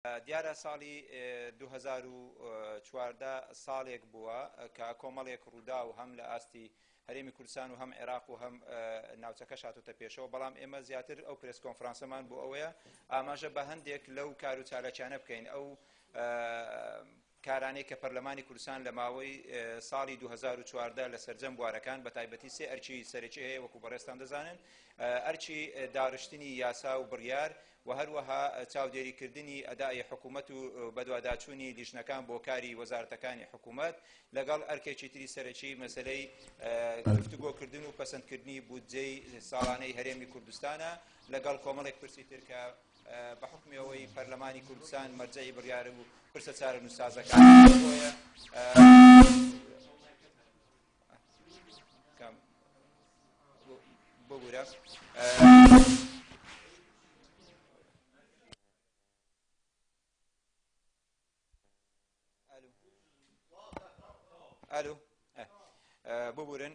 دیارە ساڵی 2014 ساڵێک بووە کە کۆمەڵێک ڕووداو هەم لە ئاستی هەرێمی کوردستان و هەم عێراق و هەم ناوچەکەش هاتۆتە پێشەوە، بەڵام ئێمە زیاتر ئەو پرێس کۆنفرانسەمان بۆ ئەوەیە ئاماژە بە هەندێک لەو کار و چالاکیانە بکەین، ئەو کارانەی کە پەرلەمانی کوردستان لە ماوەی ساڵی 2014 لە سەرجەم بوارەکان بە تایبەتی سێ ئەرکی سەرەکی هەیە وەکو بەڕێزتان دەزانن، ئەرکی داڕشتنی یاسا و بڕیار و هەروەها چاودێریکردنی ئەدای حکوومەت و بەدواداچوونی لیژنەکان بۆ کاری وەزارەتەکانی حکوومەت، لەگەڵ ئەرکێکی تری سەرەکی مەسەلەی گفتوگۆکردن و پەسەندکردنی بودجەی ساڵانەی هەرێمی کوردستانە، لەگەڵ کۆمەڵێک پرسی تر کە بە حوکمی ئەوەی پەرلەمانی کوردستان مەرجەعی بڕیار و پرسە چارەنووسسازەکان بۆیە ببورە. ئەلو ببورن،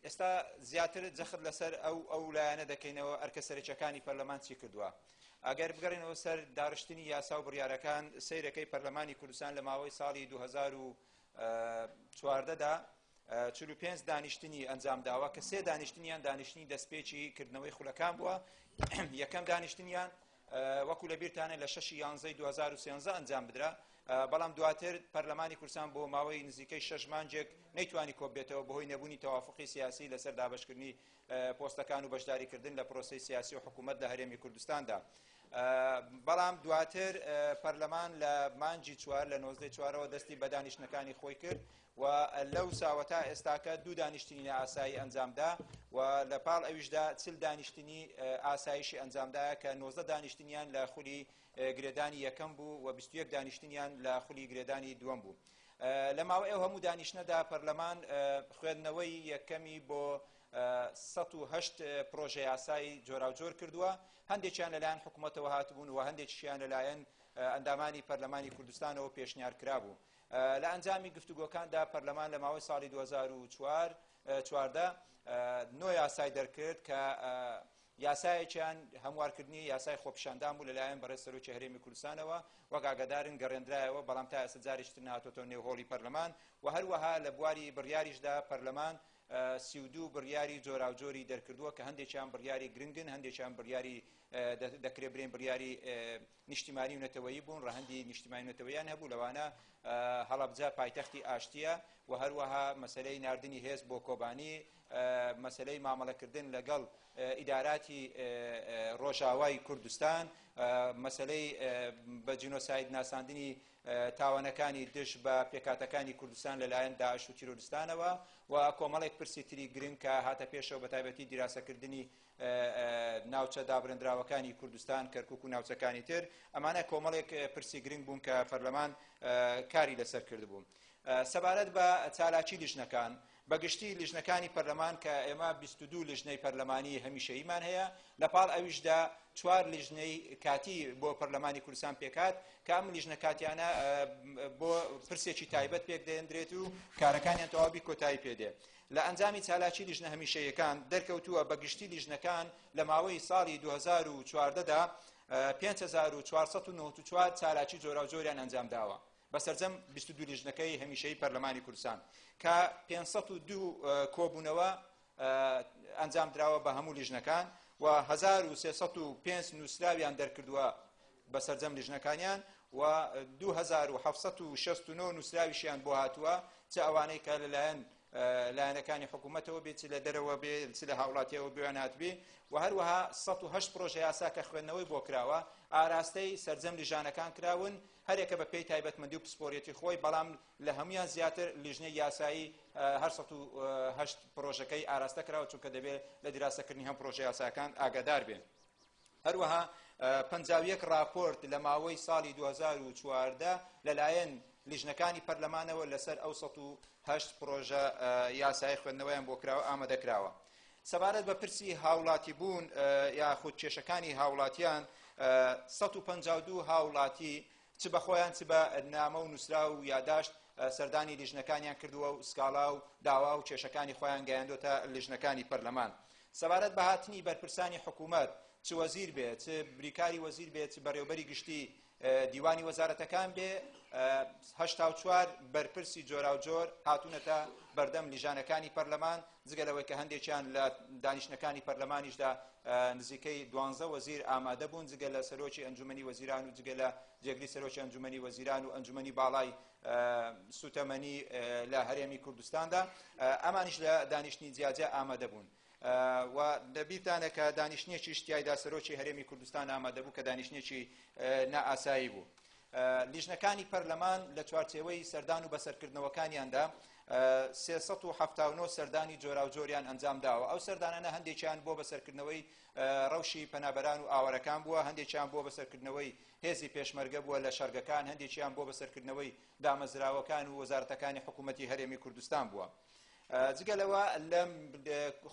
ئێستا زیاتر جەخت لەسەر ئەو لایەنە دەکەینەوە ئەرکە سەرەکیەکانی پەرلەمان چی کردووە. ئەگەر بگەڕێنەوە سەر داڕشتنی یاسا و بڕیارەکان، سەیرەکەی پەرلەمانی کوردستان لە ماوەی ساڵی 2014 دا 45 دانیشتنی ئەنجام داوە کە سێ دانیشتنیان دانیشتنی دەستپێکی کردنەوەی خولەکان بووە. یەکەم دانیشتنیان وەکو لە بیرتانە لە 6 یانزەی 2013 ئەنجام بدرا، بەڵام دواتر پەرلەمانی کوردستان بۆ ماوەی نزیکەی 6 مانگێک نەیتوانی کۆبێتەوە بەهۆی نەبوونی تەوافقی سیاسی لەسەر دابەشکردنی پۆستەکان و بەشداریکردن لە پرۆسەی سیاسی و حکوومەت لە هەرێمی کوردستاندا. بەڵام دواتر پەرلەمان لە مانگی چوار لە 19 چوارەوە دەستی بە دانیشتنەکانی خۆی کرد و لەو ساوە تا ئێستاکە دوو دانیشتنی نائاسایی ئەنجامدا و لە پاڵ ئەویشدا 40 دانیشتنی ئاسایشی ئەنجامدایە کە 19 دانیشتنیان لە خولی گرێدانی یەکەم بوو و 21 دانیشتنیان لە خولی گرێدانی دووەم بوو. لە ماوەی ئەو هەموو دانیشتنەدا پەرلەمان خوێندنەوەی یەکەمی بۆ 108 پرۆژە یاسای جۆراوجۆر کردووە، هەندێکیان لەلایەن حکوومەتەوە هاتبوون و هەندێکیان لەلایەن ئەندامانی پەرلەمانی کوردستانەوە پێشنیار کرابوو. لە ئەنجامی گفتوگۆکاندا پەرلەمان لە ماوەی ساڵی 2014 نۆ یاسای دەرکرد کە یاسایەکیان هەموارکردنی یاسای خۆپیشاندان بوو لەلایەن بەڕێز سەرۆکی هەرێمی کوردستانەوە، وەک ئاگادارن گەڕێندرایەوە، بەڵام تا ئێستا جارێکی تر نەهاتۆتەوە نێو هۆڵی پەرلەمان. و هەروەها لە بواری بڕیاریشدا پەرلەمان 32 بڕیاری جۆراوجۆری دەرکردووە کە هەندێکیان بڕیاری گرنگن، هەندێکیان بڕیاری دەکرێ برێن بڕیاری نیشتیمانی و نەتەوەیی بوون، ڕەهەندی نیشتیمانی و نەتەوەیان هەبوو، لەوانە هەڵەبجە پایتەختی ئاشتیە و هەروەها مەسلەی ناردنی هێز بۆ کۆبانی، مەسلەی مامەڵەکردن لەگەڵ ئیداراتی ڕۆژاوای کوردستان، مەسلەی بە جینۆساید ناساندنی تاوانەکانی دژ بە پێکاتەکانی کوردستان لەلایەن داعش و تیرۆریستانەوە و کۆمەڵێک پرسی تری گرنگ کە هاتە پێشەوە، بە تایبەتی دیراسەکردنی ناوچە دابرێندراوەکانی کوردستان، کەرکک و ناوچەکانی تر. ئەمانە کۆمەڵێک پرسی گرنگ بوون کە پەرلەمان کاری لەسەر کردبوو. سەبارەت بە چالاکی لیژنەکان، بەگشتی لیژنەکانی پەرلەمان کە ئێمە 22 لیژنەی پەرلەمانی هەمیشەییمان هەیە، لە پاڵ ئەویشدا چوار لیژنەی کاتی بۆ پەرلەمانی کوردستان پێکات کە ئەم لیژنە کاتیانە بۆ پرسێکی تایبەت پێک دەێندرێت و کارەکانیان تەواوی کۆتایی پێدێ. لە ئەنجامی چالاکی لیژنە هەمیشەیەکان دەرکەوتووە بە گشتی لیژنەکان لە ماوەی ساڵی 2014 دا 5494 چالاکی جۆراوجۆریان ئەنجام داوە بە سەرجەم 22 لیژنەکەی هەمیشەی پەرلەمانی کوردستان کە 502 کۆبوونەوە ئەنجام دراوە بە هەموو لیژنەکان و 1305 نووسراویان دەرکردووە بە سەرجەم لیژنەکانیان و 2769 نووسراویشیان بۆ هاتووە، چ ئەوانەی کە لەلایەن لایەنەکانی حکوومەتەوە بێت، چ لە دەرەوە بێ، چ لە هاوڵاتیەوە بێیان هاتبێ. و هەروەها 108 پرۆژە یاسا کە خوێندنەوەی بۆ کراوە ئاراستەی سەرجەم لیژانەکان کراون، هەرێکە بە پێی تایبەتمەندی و پسپۆریەتی خۆی، بەڵام لە هەمویان زیاتر لیژنەی یاسایی هەر 108 پرۆژەکەی ئاراستە کراوە، چونکە دەبێت لە دیراسەکردنی هەم پرۆژە یاساکان ئاگادار بێن. هەروەها 51 راپۆرت لە ماوەی ساڵی 2014 لەلایەن لیژنەکانی پەرلەمانەوە لەسەر ئەو 108 پرۆژە یاسای خوێندنەوەیان بۆ کراوە ئامادە کراوە. سەبارەت بە پرسی هاوڵاتی بوون یاخود کێشەکانی هاوڵاتیان، 152 هاوڵاتی چ بە خۆیان چ بە نامە و نووسراو و یاداشت سەردانی لیژنەکانیان کردووە و سکاڵا و داوا و کێشەکانی خۆیان گەیاندۆتە لیژنەکانی پەرلەمان. سەبارەت بە هاتنی بەرپرسانی حکوومەت، چ وەزیر بێ، چ بریکاری وەزیر بێ، چ بەڕێوبەری گشتی دیوانی وەزارەتەکان بێ، 84 بەرپرسی جۆراوجۆر هاتوونەتە بەردەم لیژانەکانی پەرلەمان، جگە لەوەی کە هەندێکیان لە دانیشتنەکانی پەرلەمانیشدا نزیکەی 12 وەزیر ئامادە بوون، جگە لە سەرۆکی ئەنجومەنی وەزیران و جگە لە جێگری سەرۆکی ئەنجومەنی وەزیران و ئەنجومەنی باڵای سوتەمەنی لە هەرێمی کوردستاندا، ئەمانیش لە دانیشتنی جیاجیا ئامادە بوون. و لەبیرتانە کە دانیشتنێکیش تیایدا سەرۆکی هەرێمی کوردستان ئامادە بوو کە دانیشتنێکی نائاسایی بوو. لیژنەکانی پەرلەمان لە چوارچێوەی سەردان و بەسەرکردنەوەکانیاندا 379 سەردانی جۆراوجۆریان ئەنجام داوە. ئەو سەردانانە هەندێکیان بۆ بەسەرکردنەوەی ڕەوشی پەنابەران و ئاوارەکان بووە، هەندێکیان بۆ بەسەرکردنەوەی هێزی پێشمەرگە بووە لە شەرگەکان، هەندێکیان بۆ بەسەرکردنەوەی دامەزراوەکان و وەزارەتەکانی حکوومەتی هەرێمی کوردستان بووە. جگە لەوە لەم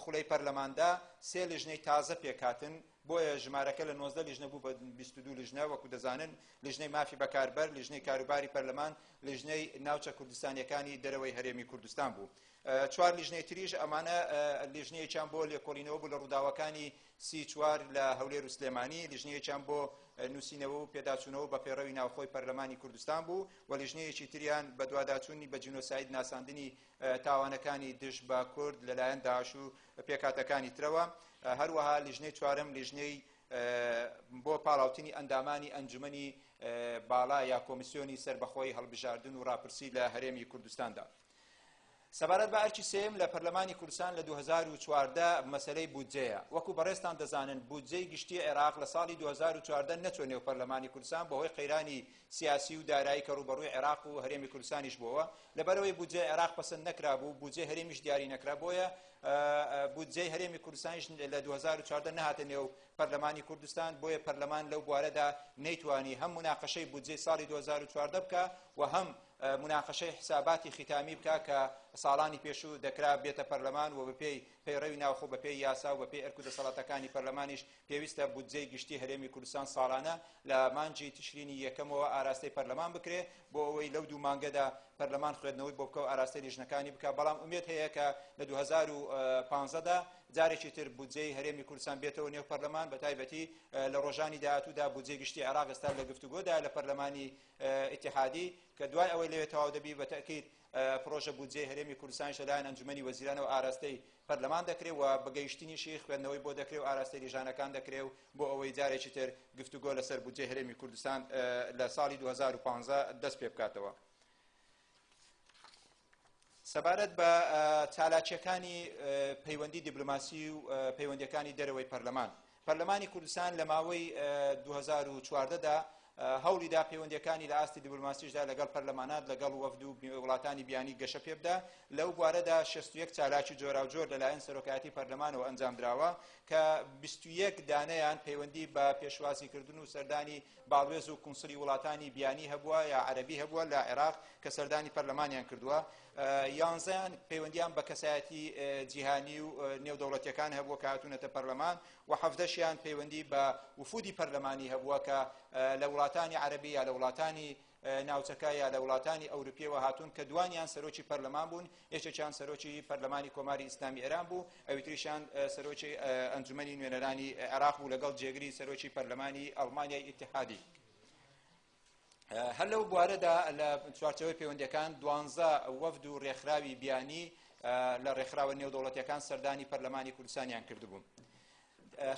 خولەی پەرلەماندا سێ لیژنەی تازە پێکهاتن، بۆیە ژمارەکە لە 19 لیژنە بوو بە 22 لیژنە. وەکو دەزانن لیژنەی مافی بەکاربەر، لیژنەی کاروباری پەرلەمان، لیژنەی ناوچە کوردستانیەکانی دەرەوەی هەرێمی کوردستان بوو. چوار لیژنەی تریش ئەمانە لیژنەیەکیان بۆ لێکۆڵینەوە بوو لە ڕووداوەکانی 34 لە هەولێر و سلێمانی، لیژنەیەکیان بۆ نووسینەوە و پێداچوونەوە بە پەیڕەوی ناوخۆی پەرلەمانی کوردستان بوو و لیژنەیەکی تریان بەدواداچوونی بە جینۆساید ناساندنی تاوانەکانی دژ بە کورد لەلایەن داعش و پێکهاتەکانی ترەوە. هەروەها لیژنەی چوارەم لیژنەی بۆ پاڵاوتنی ئەندامانی ئەنجومەنی باڵا یا کۆمیسیۆنی سەربەخۆی هەڵبژاردن و ڕاپرسی لە هەرێمی کوردستاندا. سەبارەت بە ئەرکی سێیەم لە پەرلەمانی کوردستان لە 2014 مەسەلەی بودجەیە. وەکو بەڕێزتان دەزانن بودجەی گشتی عێراق لە ساڵی 2014 نەچوە نێو پەرلەمانی کوردستان بەهۆی قەیرانی سیاسی و دارایی کە ڕووبەڕووی عێراق و هەرێمی کوردستانیش بۆوە، لەبەرئەوەی بودجەی عێراق پەسەند نەکرابوو بودجەی هەرێمیش دیاری نەکرا، بۆیە بودجەی هەرێمی کوردستانیش لە 2014 نەهاتە نێو پەرلەمانی کوردستان، بۆیە پەرلەمان لەو بوارەدا نەیتوانی هەم موناقەشەی بودجەی ساڵی 2014 بکا و هەم موناقەشەی حساباتی ختامی بکا کە ساڵانی پێشوو دەکرا بێتە پەرلەمان و بەپێی پەیڕەوی ناوخۆ بەپێی یاسا و بەپێی ئەرک و دەسەڵاتەکانی پەرلەمانیش پێویستە بودجەی گشتی هەرێمی کوردستان ساڵانە لە مانگی تشرینی یەکەمەوە ئاراستەی پەرلەمان بکرێ بۆ ئەوەی لەو دوو مانگەدا پەرلەمان خوێندنەوەی بۆ بکە و ئاراستەی لیژنەکانی بکە. بەڵام ئومێد هەیە کە لە 2015 دا جارێکی تر بودجەی هەرێمی کوردستان بێتەوە نێو پەرلەمان، بە تایبەتی لە ڕۆژانی داهاتوودا بودجەی گشتی عێراق ئێستا لە گفتوگۆدا لە پەرلەمانی ئیتیحادی کە دوای ئەوەی لەوێ تەواو دەبی بە تەئکید پڕۆژە بودجەی هەرێمی کوردستانیش لەلایەن ئەنجومەنی وەزیرانەوە ئاراستەی پەرلەمان دەکرێ و بە گەیشتنیشی خوێندنەوەی بۆ دەکرێ و ئاراستەی لیژانەکان دەکرێ و بۆ ئەوەی جارێکی تر گفتوگۆ لەسەر بودجەی هەرێمی کوردستان لە ساڵی 2015 دەست پێ بکاتەوە. سەبارەت بە چالاکیەکانی پەیوەندی دیبلۆماسی و پەیوەندیەکانی دەرەوەی پەرلەمان، پەرلەمانی کوردستان لە ماوەی 2014 دا هەوڵی دا پەیوەندیەکانی لە ئاستی دیبلۆماسیشدا لەگەڵ پەرلەمانات لەگەڵ وەفد و وڵاتانی بیانی گەشە پێبدا. لەو بوارەدا 61 چالاکی جۆراوجۆر لەلایەن سەرۆکایەتی پەرلەمانەوە ئەنجامدراوە کە 21 دانەیان پەیوەندی بە پێشوازیکردن و سەردانی باڵوێز و کونسڵی وڵاتانی بیانی هەبووە یا عەرەبی هەبووە لە عێراق کە سەردانی پەرلەمانیان کردووە. یانزەیان پەیوەندیان بە کەسایەتی جیهانی و نێودەوڵەتیەکان هەبووە کە هاتوونەتە پەرلەمان و حەڤدەشیان پەیوەندی بە وفودی پەرلەمانی هەبووە کە لە وڵاتانی عەرەبی یا لە وڵاتانی ناوچەکە یا لە وڵاتانی ئەوروپیەوە هاتوون کە دوانیان سەرۆکی پەرلەمان بوون، یەکێکیان سەرۆکی پەرلەمانی کۆماری ئیسلامی ئێران بوو، ئەویتریشیان سەرۆکی ئەنجومەنی نوێنەرانی عێراق بوو لەگەڵ جێگری سەرۆکی پەرلەمانی ئەڵمانیای ئیتیحادی. هەر لەو بوارەدا لە چوارچێوەی پەیوەندیەکان دوانزە وەفد و ڕێکخراوی بیانی لە ڕێکخراوە نێودەوڵەتیەکان سەردانی پەرلەمانی کوردستانیان کردبوو.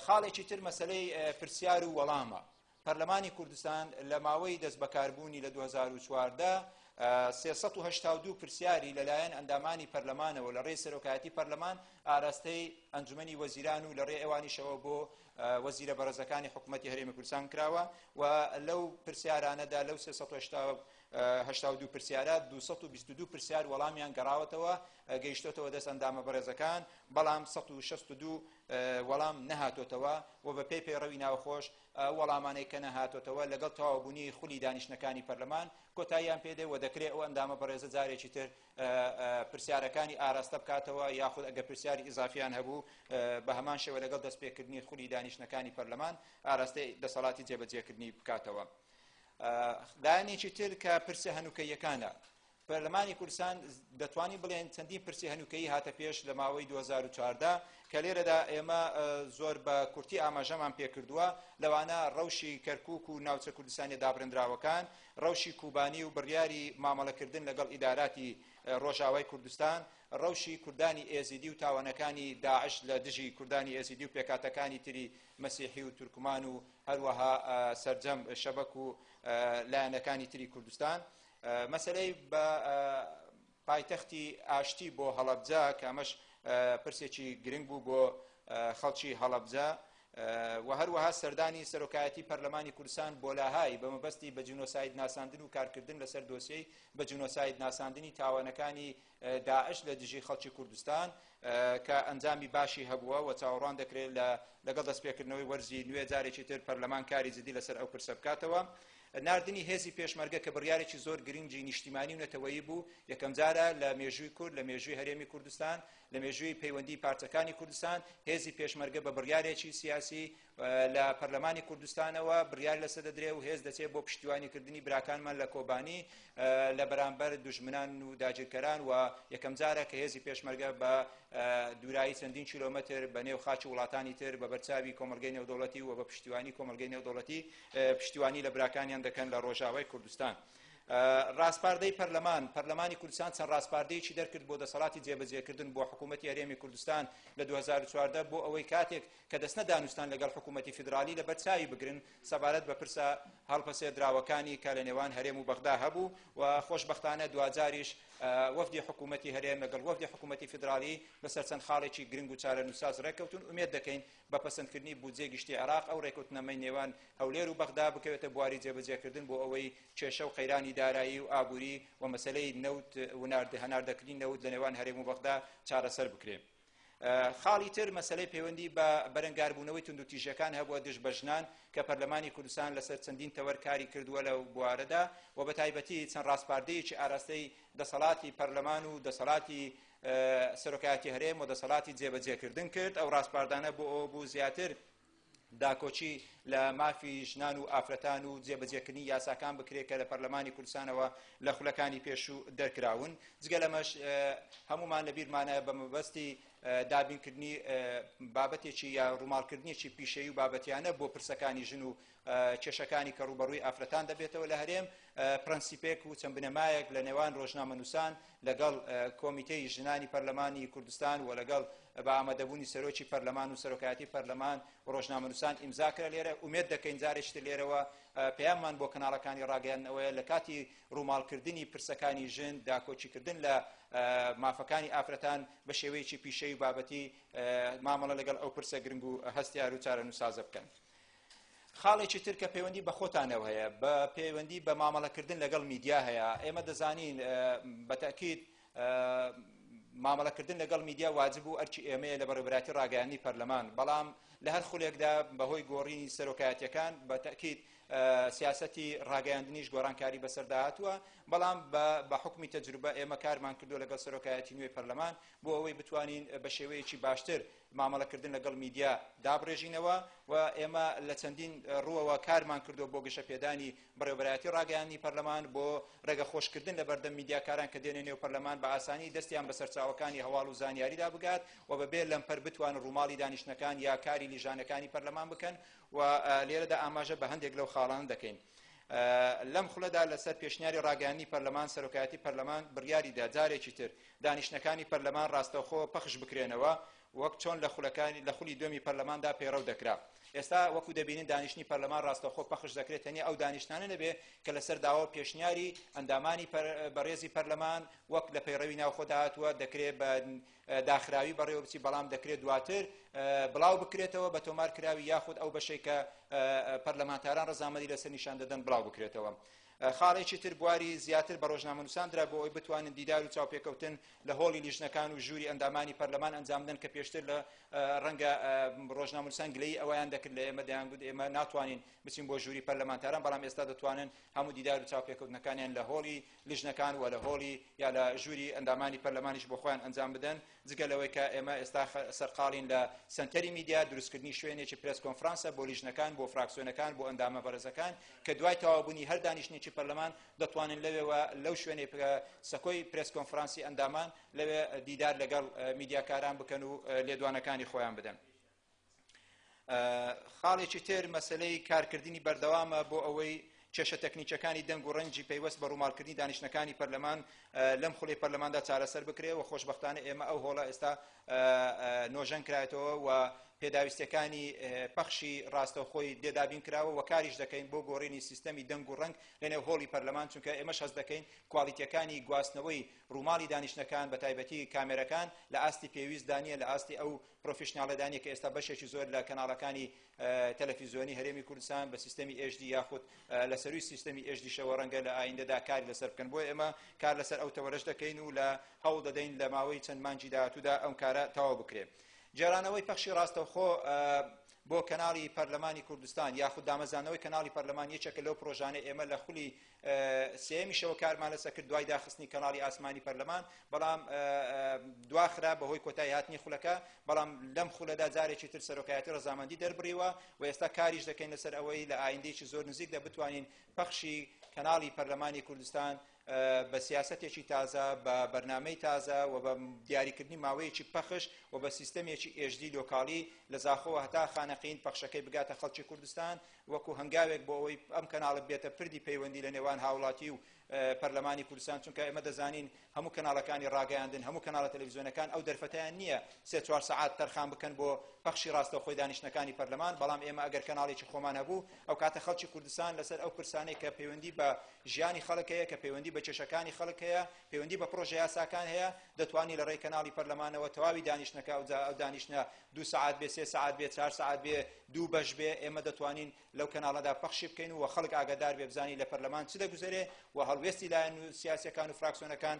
خاڵێکی تر مەسەلەی پرسیار و وەڵامە. پەرلەمانی کوردستان لە ماوەی دەستبەکاربوونی لە 2014 382 پرسیاری لەلایەن ئەندامانی پەرلەمانەوە لە ڕێی سەرۆکایەتی پەرلەمان ئاراستەی ئەنجومەنی وەزیران و لە ڕێی ئەوانیشەوە بۆ وەزیرە بەڕێزەکانی حکوومەتی هەرێمی کوردستان کراوە و لەو پرسیارانەدا لەو 382 پرسیارە 222 پرسیار وەڵامیان گەڕاوەتەوە گەیشتۆتەوە دەست ئەندامە بەڕێزەکان، بەڵام 162 وەڵام نەهاتۆتەوە و بە پێی پەیڕەوی ناوخۆش ئەو وەڵامانەی کە نەهاتۆتەوە لەگەڵ تەواوبوونی خولی دانیشتنەکانی پەرلەمان کۆتاییان پێدێ و دەکرێ ئەو ئەندامە بەڕێزە جارێکی تر پرسیارەکانی ئاراستە بکاتەوە یاخود ئەگەر پرسیاری ئیزافیان هەبوو بە هەمان شێوە لەگەڵ دەستپێکردنی خولی دانیشتنەکانی پەرلەمان ئاراستەی دەسەڵاتی جێبەجێکردنی بکاتەوە. لایەنێکی تر کە پرسە هەنووکەییەکانە. پەرلەمانی کوردستان دەتوانین بڵێن چەندین پرسی هەنووکەیی هاتە پێش لە ماوەی 2014 کە لێرەدا ئێمە زۆر بە کورتی ئاماژەمان پێکردووە، لەوانە ڕەوشی کەرکوک و ناوچە کوردستانیە دابڕێندراوەکان، ڕەوشی کوبانی و بڕیاری مامەڵەکردن لەگەڵ ئیداراتی ڕۆژاوای کوردستان، ڕەوشی کوردانی ئێزیدی و تاوانەکانی داعش لە دژی کوردانی ئێزیدی و پێکهاتەکانی تری مەسیحی و تورکمان و هەروەها سەرجەم شەبەک و لایەنەکانی تری کوردستان. مەسەلەی بە پایتەختی ئاشتی بۆ هەڵەبجە کە ئەمەش پرسێکی گرنگ بوو بۆ خەڵکی هەڵەبجە و هەروەها سەردانی سەرۆکایەتی پەرلەمانی کوردستان بۆ لاهای بە مەبەستی بە جینۆساید ناساندن و کارکردن لەسەر دۆسیەی بە جینۆساید ناساندنی تاوانەکانی داعش لە دژی خەڵکی کوردستان کە ئەنجامی باشی هەبووە و چاوەڕوان دەکرێت لە لەگەڵ دەستپێکردنەوەی وەرزی نوێ جارێکی تر پەرلەمان کاری جدی لەسەر ئەو پرسە بکاتەوە. ناردنی هێزی پێشمەرگە کە بڕیارێکی زۆر گرنگی نیشتیمانی و نەتەوەیی بوو، یەکەمجارە لە مێژووی کورد، لە مێژووی هەرێمی کوردستان، لە مێژووی پەیوەندی پارچەکانی کوردستان، هێزی پێشمەرگە بە بڕیارێکی سیاسی لە پەرلەمانی کوردستانەوە بڕیار لەسەر دەدرێ و هێز دەچێت بۆ پشتیوانیکردنی براکانمان لە کۆبانی لە بەرامبەر دوژمنان و داگیرکەران و یەکەمجارە کە هێزی پێشمەرگە بە دوورایی چەندین کیلۆمەتر بە نێو خاکی وڵاتانی تر بە بەرچاوی کۆمەڵگەی نێودەوڵەتی و بە پشتیوانی کۆمەڵگەی نێودەوڵەتی پشتیوانی لە براکانیان دەکەن لە ڕۆژاوای کوردستان. ڕاسپاردەی پەرلەمان، پەرلەمانی کوردستان چەند ڕاسپاردەیەکی دەرکرد بۆ دەسەڵاتی جێبەجێکردن بۆ حکوومەتی هەرێمی کوردستان لە 2014 بۆ ئەوەی کاتێک کە دەچنە دانوستان لەگەڵ حکوومەتی فیدراڵی لەبەر چاوی بگرن سەبارەت بە پرسە هەڵپەسێردراوەکانی کە لە نێوان هەرێم و بەغدا هەبوو و خۆشبەختانە دواجاریش وەفدی حکوومەتی هەرێم لەگەڵ وەفدی حکوومەتی فیدراڵی لەسەر چەند خاڵێکی گرنگ و چارەنووسساز ڕێککەوتون. ئومێد دەکەین بە پەسەندکردنی بودجەی گشتی عێراق ئەو ڕێککەوتنامەی نێوان هەولێر و بەغدا بکەوێتە بواری جێبەجێکردن بۆ ئەوەی کێشە و قەیرانی دارایی و ئابووری و مەسەلەی نەوت و هەناردەکردنی نەوت لە نێوان هەرێم و بەغدا چارەسەر بکرێ. خاڵی تر مەسەلەی پەیوەندی بە بەرەنگاربوونەوەی توندوتیژیەکان هەبووە دژ بە ژنان کە پەرلەمانی کوردستان لەسەر چەندین تەوەر کاری کردووە لەو بوارەدا و بە تایبەتی چەند ڕاسپاردەیەکی ئاراستەی دەسەڵاتی پەرلەمان و دەسەڵاتی سەرۆکایەتی هەرێم و دەسەڵاتی جێبەجێکردن کرد. ئەو ڕاسپاردانە بۆ ئەوە بوو زیاتر داکۆکی لە مافی ژنان و ئافرەتان و جێبەجێکردنی یاساکان بکرێت کە لە پەرلەمانی کوردستانەوە لە خولەکانی پێشوو دەرکراون. جگە لەمەش هەمومان لە بیرمانە بە مەبەستی دابینکردنی بابەتێکی یا ڕووماڵکردنێکی پیشەیی و بابەتیانە بۆ پرسەکانی ژن و کێشەکانی کە ڕووبەڕووی ئافرەتان دەبێتەوە لە هەرێم، پرەنسیپێک و چەند بنەمایەک لە نێوان ڕۆژنامەنووسان لەگەڵ کۆمیتەی ژنانی پەرلەمانی کوردستان و لەگەڵ بە ئامادەبوونی سەرۆکی پەرلەمان و سەرۆکایەتی پەرلەمان و ڕۆژنامەنووسان ئیمزا کرا. لێرە ئومێد دەکەین جارێکی تر لێرەوە پەیاممان بۆ کەناڵەکانی ڕاگەیاندنەوەیە لە کاتی ڕووماڵکردنی پرسەکانی ژن، داکۆکیکردن لە مافەکانی ئافرەتان بە شێوەیەکی پیشەیی و بابەتی مامەڵە لەگەڵ ئەو پرسە گرنگ و هەستیار و چارەنووسسازە بکەن. خاڵێکی تر کە پەیوەندی بە خۆتانەوە هەیە، بە پەیوەندی بە مامەڵەکردن لەگەڵ میدیا هەیە. ئێمە دەزانین بە تەئکید مامەڵەکردن لەگەڵ میدیا واجب و ئەرکی ئێمەیە لە بەڕێوەبەرایەتی ڕاگەیاندنی پەرلەمان، بەڵام لە هەر خولێکدا بەهۆی گۆڕینی سەرۆکایەتیەکان بە تەئکید سیاسەتی ڕاگەیاندنیش گۆڕانکاری بەسەردا هاتووە، بەڵام بە حوکمی تەجروبە ئێمە کارمان کردووە لەگەڵ سەرۆکایەتی نوێی پەرلەمان بۆ ئەوەی بتوانین بە شێوەیەکی باشتر مامەڵەکردن لەگەڵ میدیا دابڕێژینەوە و ئێمە لە چەندین ڕووەوە کارمان کردووە بۆ گەشەپێدانی بەڕێوەبەرایەتی ڕاگەیاندنی پەرلەمان، بۆ ڕێگەخۆشکردن لە بەردەم میدیاکاران کە دێنە نێو پەرلەمان بە ئاسانی دەستیان بە سەرچاوەکانی هەواڵ و زانیاریدا بگات و بەبێ لەمپەر بتوانن ڕووماڵی دانیشتنەکان یا کاری لیژانەکانی پەرلەمان بکەن و لێرەدا ئاماژە بە هەندێک لەو خاڵانە دەکەین. لەم خولەدا لەسەر پێشنیاری ڕاگەیاندنی پەرلەمان، سەرۆکایەتی پەرلەمان بڕیاریدا جارێکی تر دانیشتنەکانی پەرلەمان ڕاستەوخۆ پەخش بکرێنەوە وەک چۆن لە خولەکانی لە خولی دووەمی پەرلەماندا پەیڕەو دەکرا. ئێستا وەکو دەبینن دانیشتنی پەرلەمان ڕاستەوخۆ پەخش دەکرێت، تەنیا ئەو دانیشتنانە نەبێ کە لەسەر داوا و پێشنیاری ئەندامانی بەڕێزی پەرلەمان وەک لە پەیڕەوی ناوخۆدا هاتووە دەکرێت بە داخراوی بەڕێوە بچی، بەڵام دەکرێت دواتر بڵاو بکرێتەوە بە تۆمار کراوی یاخود ئەو بەشەی کە پەرلەمانتاران ڕەزامەندی لەسەر نیشان دەدەن بڵاو بکرێتەوە. خاڵێکی تر بواری زیاتر بە ڕۆژنامەنووسان درا بۆ ئەوەی بتوانن دیدار و چاوپێکەوتن لە هۆڵی لیژنەکان و ژووری ئەندامانی پەرلەمان ئەنجام بدەن کە پێشتر لە ڕەنگە ڕۆژنامەنووسان گلەیی ئەوەیان دەکرد لە ئێمە، دەیانگوت ئێمە ناتوانین بچین بۆ ژووری پەرلەمانتاران، بەڵام ئێستا دەتوانن هەموو دیدار و چاوپێکەوتنەکانیان لە هۆڵی لیژنەکان و لە هۆڵی یا لە ژووری ئەندامانی پەرلەمانیش بۆ خۆیان ئەنجام بدەن. جگە لەوەی کە ئێمە ئێستا سەرقاڵین لە سەنتەری میدیا دروستکردنی شوێنێکی پرێس کۆنفرانسە بۆ لیژنەکان، بۆ فراکسیۆنەکان، بۆ ئەندامە بەڕێزەکان کە دوای تەواوبوونی هەر دانیشتنێکی سەرۆکی پەرلەمان دەتوانن لەوێوە لەو شوێنەی سەکۆی پرێس کۆنفرانسی ئەندامان لەوێ دیدار لەگەڵ میدیاکاران بکەن و لێدوانەکانی خۆیان بدەن. خاڵێکی تر مەسەلەی کارکردنی بەردەوامە بۆ ئەوەی کێشە تەکنیکەکانی دەنگ و ڕەنگی پەیوەست بە ڕووماڵکردنی دانیشتنەکانی پەرلەمان لەم خولەی پەرلەماندا چارەسەر بکرێ و خۆشبەختانە ئێمە ئەو هۆڵە ئێستا نۆژەن کرایەتەوە و پێداویستیەکانی پەخشی ڕاستەوخۆی لێ دابین کراوە و کاریش دەکەین بۆ گۆڕینی سیستەمی دەنگ و ڕەنگ لەنێو هۆڵی پەرلەمان، چونکە ئێمەش هەست دەکەین کواڵیتیەکانی گواستنەوەی ڕووماڵی دانیشتنەکان بە تایبەتی کامێرەکان لە ئاستی پێویستدا نییە، لە ئاستی ئەو پرۆفیشناڵەدا نییە کە ئێستا بەشێکی زۆر لە کەناڵەکانی تەلەفیزیۆنی هەرێمی کوردستان بە سیستەمی HD یاخود لە سەروی سیستەمی HD شەوە ڕەنگە لە ئایندەدا کاری لەسەر بکەن. بۆیە ئێمە کار لەسەر ئەو تەوەرەش دەکەین و لە هەوڵ دەدەین لە ماوەی چەند مانگی داهاتوودا ئەم کارە تەواو بکرێت. گێڕانەوەی پەخشی ڕاستەوخۆ بۆ کەناڵی پەرلەمانی کوردستان یاخود دامەزرانەوەی کەناڵی پەرلەمان یەکێکە لەو پرۆژانەی ئێمە لە خولی سێیەمیشەوە کارمان لەسەر کرد دوای داخستنی کەناڵی ئاسمانی پەرلەمان، بەڵام دواخرا بەهۆی کۆتایی هاتنی خولەکە، بەڵام لەم خولەدا جارێکی تر سەرۆکایەتی ڕەزامەندی دەربڕیوە و ئێستا کاریش دەکەین لەسەر ئەوەی لە ئایندەیەکی زۆر نزیکدا بتوانین پەخشی کەناڵی پەرلەمانی کوردستان بە سیاسەتێکی تازە، بە بەرنامەی تازە و بە دیاریکردنی ماوەیەکی پەخش و بە سیستەمێکی HD لۆکاڵی لە زاخۆوە هەتا خانەقین پەخشەکەی بگاتە خەڵکی کوردستان وەکو هەنگاوێک بۆ ئەوەی ئەم کەناڵە بێتە پردی پەیوەندی لە نێوان هاوڵاتی و پەرلەمانی کوردستان، چونکە ئێمە دەزانین هەموو کەناڵەکانی ڕاگەیاندن، هەموو کەناڵە تەلەڤیزیۆنەکان ئەو دەرفەتەیان نییە سێ چوار سەعات تەرخان بکەن بۆ پەخشی ڕاستەوخۆی دانیشتنەکانی پەرلەمان، بەڵام ئێمە ئەگەر کەناڵێکی خۆمان هەبوو ئەو کاتە خەڵکی کوردستان لەسەر ئەو پرسانەی کە پەیوەندی بە ژیانی خەڵک هەیە، کە پەیوەندی بە کێشەکانی خەڵک هەیە، پەیوەندی بە پڕۆژە یاساکان هەیە، دەتوانی لە ڕێی کەناڵی پەرلەمانەوە تەواوی دانیشتنەکە، ئەوجا ئەو دانیشتنە دوو سەعات بێ، سێ سەعات بێ، چوار سەعات بێ، دوو بەش بێ، ئێمە دەتوانین لەو کەناڵەدا پەخشی بکەین و خەڵک ئاگادار بێ بزانی لە پەرلەمان چ دەگوزەرێ و هەڵوێستی لایەن و سیاسیەکان و فراکسیۆنەکان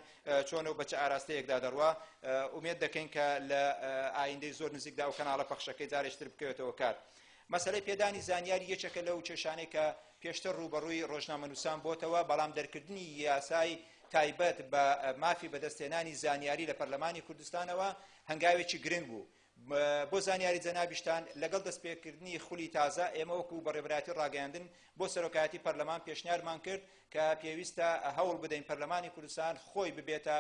چۆنە و بە چ ئاراستەیەکدا دەڕوا. ئومێد دەکەین کە لە ئایندەی زۆر نزیکدا ئەو کەناڵە پەخشەکەی جارێکی تر بکەوێتەوە کار. مەسەلەی پێدانی زانیاری یەکێکە لەو کێشانەی کە پێشتر ڕووبەڕووی ڕۆژنامەنووسان بۆتەوە، بەڵام دەرکردنی یاسای تایبەت بە مافی بەدەستهێنانی زانیاری لە پەرلەمانی کوردستانەوە هەنگاوێکی گرنگ بوو. بۆ زانیاری جەنابیشتان لەگەڵ دەستپێکردنی خولی تازە ئێمە وەکو بەڕێوەبەرایەتی ڕاگەیاندن بۆ سەرۆکایەتی پەرلەمان پێشنیارمان کرد کە پێویستە هەوڵ بدەین پەرلەمانی کوردستان خۆی ببێتە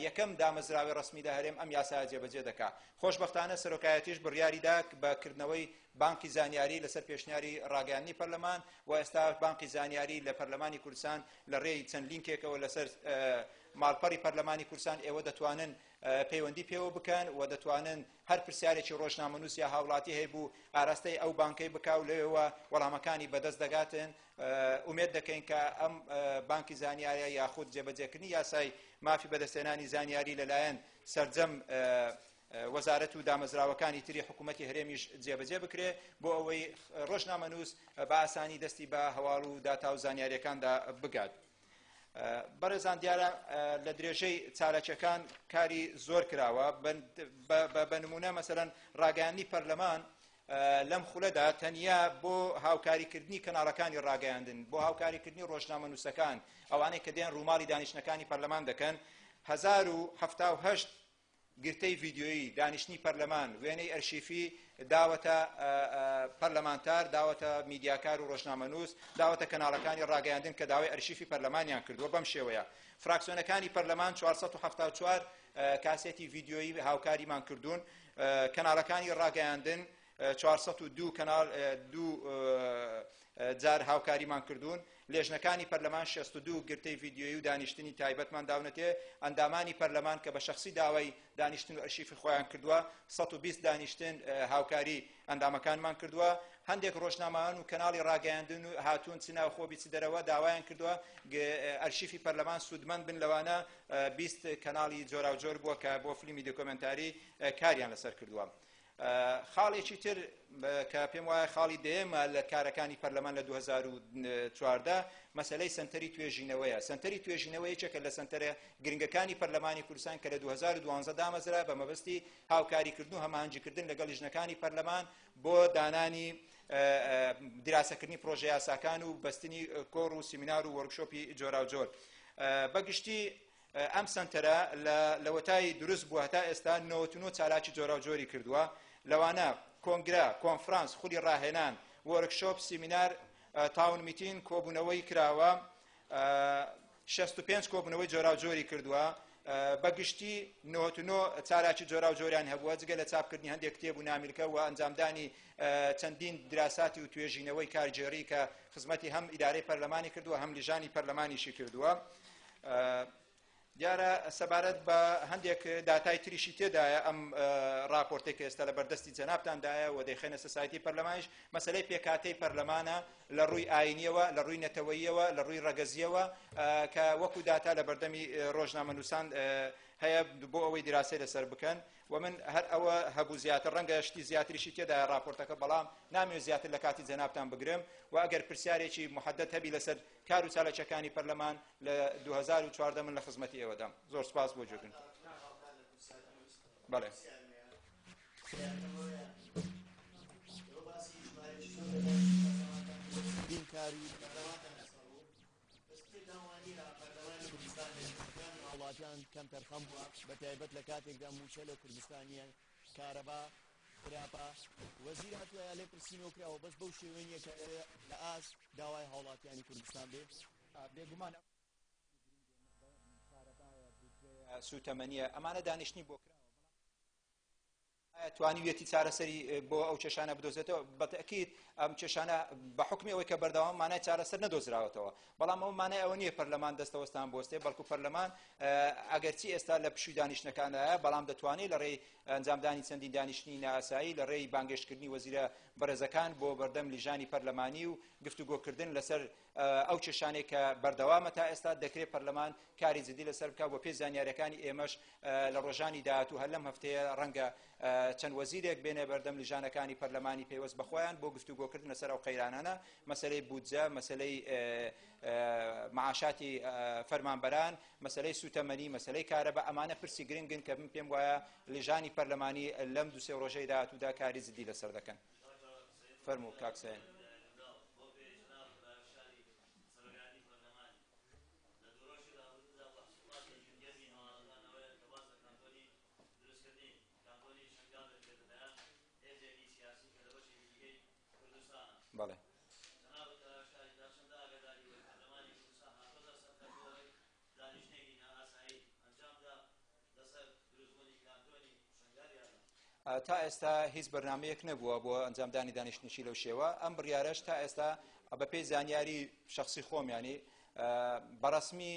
یەکەم دامەزراوەی ڕەسمی لە هەرێم ئەم یاسایە جێبەجێ دەکا. خۆشبەختانە سەرۆکایەتیش بڕیاری دا بە کردنەوەی بانقی زانیاری لەسەر پێشنیاری ڕاگەیاندنی پەرلەمان و ئێستا بانقی زانیاری لە پەرلەمانی کوردستان لە ڕێی چەند لینکێکەوە لەسەر ماڵپەڕی پەرلەمانی کوردستان ئێوە دەتوانن پەیوەندی پێوە بکەن و دەتوانن هەر پرسیارێکی ڕۆژنامەنووس یا هاوڵاتی هەیبوو ئاراستەی ئەو بانکەی بکا و لەوێوە وەڵامەکانی بەدەست دەگاتن. ئومێد دەکەین کە ئەم بانکی زانیاریە یاخود جێبەجێکردنی یاسای مافی بەدەستهێنانی زانیاری لەلایەن سەرجەم وەزارەت و دامەزراوەکانی تری حکوومەتی هەرێمیش جێبەجێ بکرێ بۆ ئەوەی ڕۆژنامەنووس بە ئاسانی دەستی بە هەواڵ و داتا و زانیاریەکاندا بگات. بەڕێزان دیارە لە درێژەی چالاکیەکان کاری زۆر کراوە، بە نمونە مەسەلەن ڕاگەیاندنی پەرلەمان لەم خولەدا تەنیا بۆ هاوکاریکردنی کەناڵەکانی ڕاگەیاندن، بۆ هاوکاریکردنی ڕۆژنامەنووسەکان، ئەوانەی کە دێن ڕووماڵی دانیشتنەکانی پەرلەمان دەکەن، 1078 گرتەی ڤیدیۆیی دانیشتنی پەرلەمان، وێنەی ئەرشیفی داوەتە پەرلەمانتار، داوەتە میدیاکار و ڕۆژنامەنووس، داوەتە کەناڵەکانی ڕاگەیاندن کە داوای ئەرشیفی پەرلەمانیان کردووە. بەم شێوەیە فراکسیۆنەکانی پەرلەمان 474 کاسێتی ڤیدیۆیی هاوکاریمان کردوون، کەناڵەکانی ڕاگەیاندن 402 کەناڵ دوو جار هاوکاریمان کردوون، لێژنەکانی پەرلەمان 62 گرتەی ڤیدیۆیی و دانیشتنی تایبەتمان داونەتێ، ئەندامانی پەرلەمان کە بە شەخسی داوای دانیشتن و ئەرشیفی خۆیان کردووە 120 دانیشتن هاوکاری ئەندامەکانمان کردووە. هەندێک ڕۆژنامەوان و کەناڵی ڕاگەیاندن و هاتوون چ ناوخۆ بی چ دەرەوە داوایان کردووە ئەرشیفی پەرلەمان سوودمەند بن، لەوانە 20 کەناڵی جۆراوجۆر بووە کە بۆ فیلمی دۆکۆمێنتاری کاریان لەسەر کردووە. خاڵێکی تر کە پێم وایە خاڵی دەیەمە لە کارەکانی پەرلەمان لە 2014 مەسەلەی سەنتەری توێژینەوەیە. سەنتەری توێژینەوە یەکێکە لە سەنتەرە گرنگەکانی پەرلەمانی کوردستان کە لە 2012 دامەزرا بە مەبەستی هاوکاریکردن و هەماهەنگیکردن لەگەڵ لیژنەکانی پەرلەمان بۆ دانانی دراسەکردنی پرۆژە یاساکان و بەستنی کۆڕ و سیمینار و وۆرکشۆپی جۆراوجۆر. بەگشتی ئەم سەنتەرە لە لەوەتای دروست بووە هەتا ئێستا 99 چالاکی جۆراوجۆری کردووە، لەوانە کۆنگرە، کۆنفرانس، خولی ڕاهێنان، وۆرکشۆپ، سیمینار، town meeting، کۆبوونەوەی کراوە. 65 کۆبوونەوەی جۆراوجۆری کردووە. بە گشتی 99 چالاکی جۆراوجۆریان هەبووە، جگە لە چاپکردنی هەندێک کتێب و نامیلکە و ئەنجامدانی چەندین دراساتی و توێژینەوەی کارگێڕی کە خزمەتی هەم ئیدارەی پەرلەمانی کردووە هەم لیژانی پەرلەمانیشی کردووە. دیارە سەبارەت بە هەندێک داتای تریشی تێدایە ئەم راپۆرتێک کە ئێستا لە بەردەستی جەنابتاندایە و دەیخەنە سەر سایتی پەرلەمانیش، مەسەلەی پێکهاتەی پەرلەمانە لە ڕووی ئاینیەوە، لە ڕووی نەتەوەییەوە، لە ڕووی ڕەگەزیەوە کە وەکو داتا لە بەردەمی ڕۆژنامەنووسان هەیە بۆ ئەوەی دراسەی لەسەر بکەن. و من هەر ئەوە هەبوو زیاتر، ڕەنگە شتی زیاتریشی تێدایە راپۆرتەکە، بەڵام نامەوێت زیاتر لە کاتی جەنابتان بگرم. و ئەگەر پرسیارێکی محەدەد هەبی لەسەر کار و چالاکیەکانی پەرلەمان لە 2014 من لە خزمەتی ئێوەدام. زۆر سپاس بۆ گوێگرتن. بەڵێ. وڵاتیان کەم تەرخەم بووە، بە تایبەت لە کاتێکدا مووچە لە کوردستانیە، کارەبا خراپە، وەزیر هاتووە یا لێپرسینەوە کراوە، بەس بەو شێوەیە نییە کە لە ئاست داوای هاوڵاتیانی کوردستان بێ. بێگومان سوتەمەنیە ئەمانە دانیشتنی بۆ کراوە، ئایا توانیویەتی چارەسەری بۆ ئەو کێشانە بدۆزێتەوە؟ بەتەکید ئەم کێشانە بە حکمی ئەوەی کە بەردەوام مانای چارەسەر نەدۆزراوەتەوە، بەڵام ئەو مانای ئەوە نییە پەرلەمان دەستەوەستان بۆستێ، بەڵکو پەرلەمان ئەگەرچی ئێستا لە پشووی دانیشتنەکاندایە، بەڵام دەتوانێت لە ڕێی ئەنجامدانی چەندین دانیشتنی نائاسایی، لە ڕێی بانگێشتکردنی وەزیرە بەڕێزەکان بۆ بەردەم لیژانی پەرلەمانی و گفتوگۆکردن لەسەر ئەو کێشانەی کە بەردەوامە تا ئێستا، دەکرێت پەرلەمان کاری جدی لەسەر بکات. بۆ پێی زانیاریەکانی ئێمەش لە ڕۆژانی داهاتوو هەر لەم هەفتەیە ڕەنگە چەند وەزیرێک بێنێ بەردەم لیژانەکانی پەرلەمانی پەیوەست بە خۆیان بۆ گفتوگۆکردن لەسەر ئەو قەیرانانە، مەسەلەی بودجە، مەسەلەی معاشاتی فەرمانبەران، مەسەلەی سوتەمەنی، مەسەلەی کارەبا. ئەمانە پرسی گرنگن کە من پێم وایە لیژانی پەرلەمانی لەم دوو سێ ڕۆژەی داهاتوودا کاری جدی لەسەر دەکەن. فەرموو کاک سەین. بەڵێ. تا ئێستا هیچ بەرنمەیەک نەبووە بۆ ئەنجامدانی دانیشتنیی لەو شێوە. ئەم بڕیارەش تا ئێستا بەپێی زانیاری شخصی خۆم، ینی بەڕسمی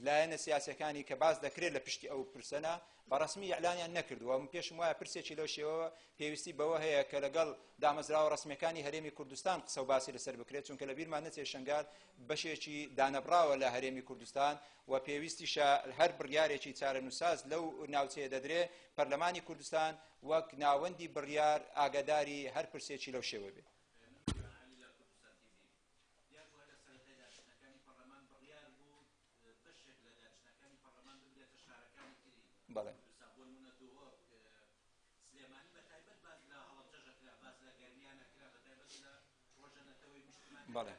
لایەنە سیاسەکانی کە باس دەکرێت لە پشتی ئەو پرسەنە بەڕسمی ئیعلانیان نەکردووە. من پێشم وایە پرسێکی لەو شێوە پێویستی بەوە هەیە کە لەگەڵ دامەزراوە ڕسمیەکانی هەرێمی کوردستان قسە و باسی لەسەر بکرێت، چونکە لە بیرمان نەچێت شنگال بەشێکی دانەبراوە لە هەرێمی کوردستان و پێویستیشە هەر بڕیارێکی چارەنووساز لەو ناوچەیە دەدرێ پەرلەمانی کوردستان وەک ناوەندی بڕیار ئاگاداری هەر پرسێکی لەو شێوە بێ. بەڵێ. بەڵێ.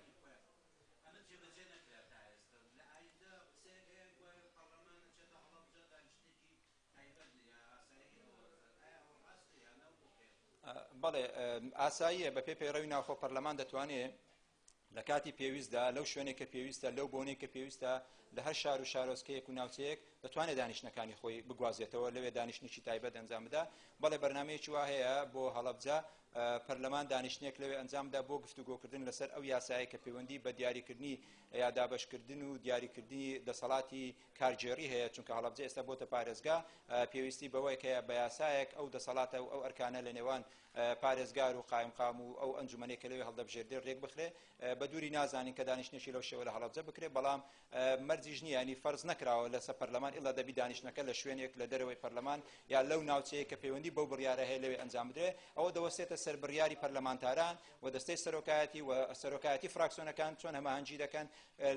بەڵێ ئاساییە، بە پێی پەیڕەوی ناوخۆ پەرلەمان دەتوانێت لە کاتی پێویستدا لەو شوێنێک کە پێویستە، لەو بۆنەی کە پێویستە، لە هەر شار و شارۆچکەیەک و ناوچەیەک دەتوانێت دانیشتنەکانی خۆی بگوازێتەوە، لەوێ دانیشتنێکی تایبەت ئەنجام بدا. بەڵێ بەرنمەیەکی وا هەیە بۆ هەڵەبجە، پەرلەمان دانیشتنێک لەوێ ئەنجامدا بۆ گفتوگۆکردن لەسەر ئەو یاسایە کە پەیوەندی بە دیاریکردنی یا دابەشکردن و دیاریکردنی دەسەڵاتی کارگێڕی هەیە، چونکە هەڵەبجە ئێستا بۆتە پارێزگا، پێویستی بەوەیە کە بە یاسایەک ئەو دەسەڵاتە و ئەو ئەرکانە لە نێوان پارێزگار و قایمقام و ئەو ئەنجومەنەی کە لەوێ هەڵدەبژێردرێت ڕێک بخرێ. بە دووری نازانین کە دانیشتنێکی لەو شێوە لە هەڵەبجە بکرێت، بەڵام مەرجیش نییە، ینی فەرز نەکراوە لەسەر پەرلەمان ئیلا دەبی دانیشتنەکە لە شوێنێک لە دەرەوەی پەرلەمان یا لەو ناوچەیە کە پەیوەندی بەو بڕیارە هەیە لەوێ ئەنجام بدرێت. ئەوە دەوەستێتە سەر بڕیاری پەرلەمانتاران و دەستەی سەرۆکایەتی و سەرۆکایەتی فراکسیۆنەکان چۆن هەماهەنگی دەکەن،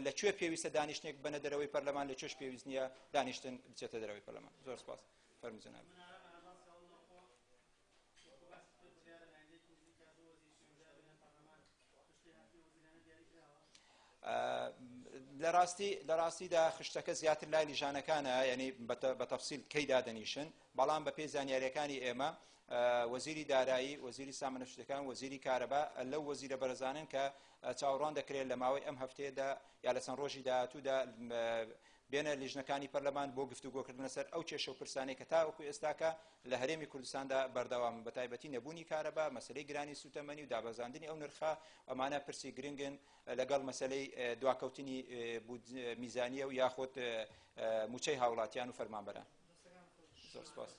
لە کوێ پێویستە دانیشتنێک بنە دەرەوەی پەرلەمان، لە کوێش پێویست نییە دانیشتن بچێتە دەرەوەی پەرلەمان. زۆر سپاس. فەرموو جەناب. لە ڕاستیدا خشتەکە زیاتر لای لیژانەکانە، یعنی بە تەفسیل کەی دادەنیشن، بەڵام بە پێی زانیاریەکانی ئێمە وەزیری دارایی، وەزیری سامانە سروشتیەکان، وەزیری کارەبا لەو وەزیرە بەرزانن کە چاوەڕوان دەکرێت لە ماوەی ئەم هەفتەیەدا یا لە چەند ڕۆژی داهاتوودا بێنە لیژنەکانی پەرلەمان بۆ گفتوگۆکردن لەسەر ئەو کێشە و پرسانەی کە تاوەکو ئێستاکە لە هەرێمی کوردستاندا بەردەوامن، بە تایبەتی نەبوونی کارەبا، مەسەلەی گرانی سوتەمەنی و دابەزاندنی ئەو نرخە، ئەمانە پرسی گرنگن لەگەڵ مەسەلەی دواکەوتنی میزانیە و یاخود موچەی هاوڵاتیان و فەرمانبەران. زۆر سپاس.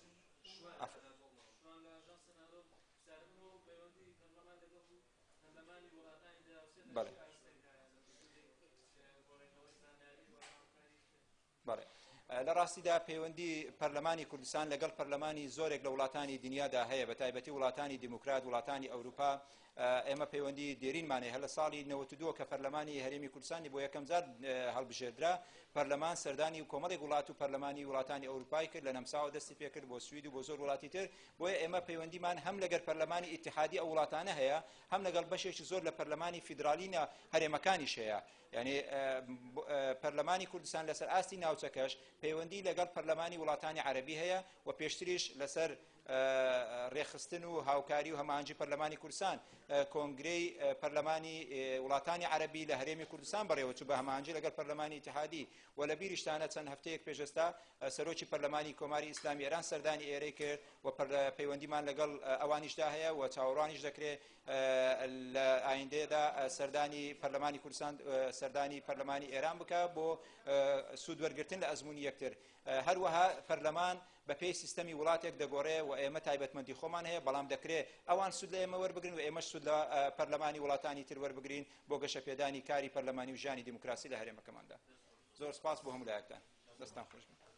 بەڵێ بەڵێ لە ڕاستیدا پەیوەندی پەرلەمانی کوردستان لەگەڵ پەرلەمانی زۆرێک لە وڵاتانی دنیادا هەیە، بە تایبەتی وڵاتانی دیموکرات، وڵاتانی ئەوروپا. ئێمە پەیوەندی دێرینمان هەیە لە ساڵی 92 کە پەرلەمانی هەرێمی کوردستانی بۆ یەکەم جار هەڵبژێردرا، پەرلەمان سەردانی و کۆمەڵێک وڵات و پەرلەمانی وڵاتانی ئەوروپای کرد، لە نەمساوە دەستی پێکرد بۆ سوید و بۆ زۆر وڵاتی تر. بۆیە ئێمە پەیوەندیمان هەم لەگەر پەرلەمانی ئیتحادی ئەو وڵاتانە هەیە، هەم لەگەڵ بەشێکی زۆر لە پەرلەمانی فیدراڵی هەرێمەکانیش هەیە. یعنی پەرلەمانی کوردستان لەسەر ئاستی ناوچەکەش پەیوەندی لەگەڵ پەرلەمانی وڵاتانی عەرەبی هەیە و پێشتریش لەسەر ڕێکخستن و هاوکاری و هەماهەنگی پەرلەمانی کوردستان کۆنگرەی پەرلەمانی وڵاتانی عەرەبی لە هەرێمی کوردستان بەڕێوەچوو بە هەماهەنگی لەگەڵ پەرلەمانی ئیتحادی. و لە بیریشتانە چەند هەفتەیەک پێش ئێستا سەرۆکی پەرلەمانی کۆماری ئیسلامی ئێران سەردانی ئێرەی کرد و پەیوەندیمان لەگەڵ ئەوانیشدا هەیە و چاوەڕوانیش دەکرێت لە ئایندەیەدا سەردانی پەرلەمانی کوردستان سەردانی پەرلەمانی ئێران بکە بۆ سوود وەرگرتن لە ئەزمموی یەکتر. هەروەها پەرلەمان بە پێی سیستەمی وڵاتێک دەگۆڕێ و ئێمە تایبەتمەندی خۆمان هەیە، بەڵام دەکرێت ئەوان سوود لە ئێمە وەربگرن و ئێمەش سوود لە پەرلەمانی وڵاتانی تر وەربگرین بۆ گەشەپێدانی کاری پەرلەمانی و ژیانی دیموکراسی لە هەرێمەکەماندا. زۆر سپاس بۆ هەموو لایەکتان، دەستان خۆش بێت.